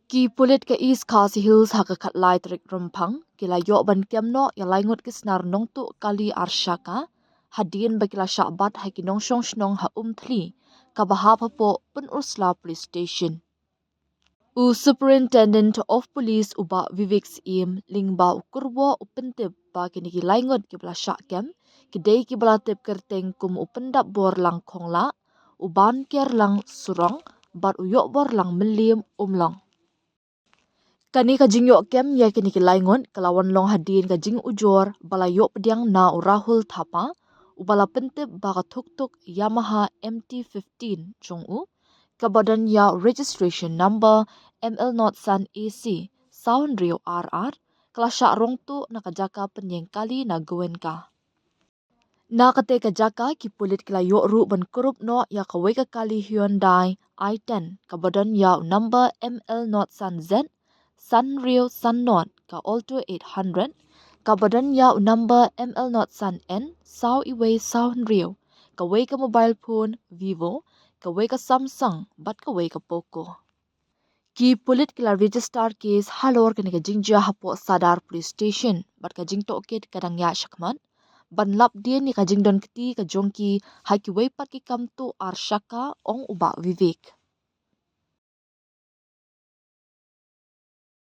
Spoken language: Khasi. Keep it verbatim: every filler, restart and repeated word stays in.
Ki pulit ka East Khasi Hills ha ka khatlai tarik Rymphang ki la ïoh ban kem noh ïa laingut ki snar nongtuh kali ar shaka hadien ba ki la shah bat ha ki nongshong shnong ha Umthli, kaba hap hapoh Pynursla Police Station. U Superintendent of Police u Bah Vivek Syiem lyngba u kyrwoh u pyntip ba kine ki laingut kiba la shah kem ki dei kiba la tip kyrteng kum u Pyndapborlang Khonglah, u Bankerlang Surong bad u Ïohborlang Mylliem Umlong. Kane ka jingïoh kem ïa kine ki laingut ka la wan long hadien ka jingujor ba la ïoh pdiang na u Rahul Thapa, uba la pyntip ba ka thuktuk Yamaha M T fifteen jong u, kaba don ïa u registration number M L not san A C saw hynriew ar ar, ka la shah rong tuh na ka jaka pynïeng kali na Goenka. Na kata ka jaka ki pulit ki la ïoh ruh ban kurup noh ïa kawei ka kali Hyundai i ten kaba don ïa u number M L not san Z san hynriew san not, ka Alto eight hundred kaba don ïa u number M L not san N saw iwei saw hynriew, kawei ka mobile phone Vivo, kawei ka Samsung bad kawei ka Poco. Ki pulit ki la register case halor kane ka jingjia hapoh Sadar Police Station bad ka jingtohkit ka dang ïaid shakhmat ban lap dien ïa ka jingdon kti ka jong ki ha kiwei pat ki kam tuh ar shaka, ong u Bah Vivek.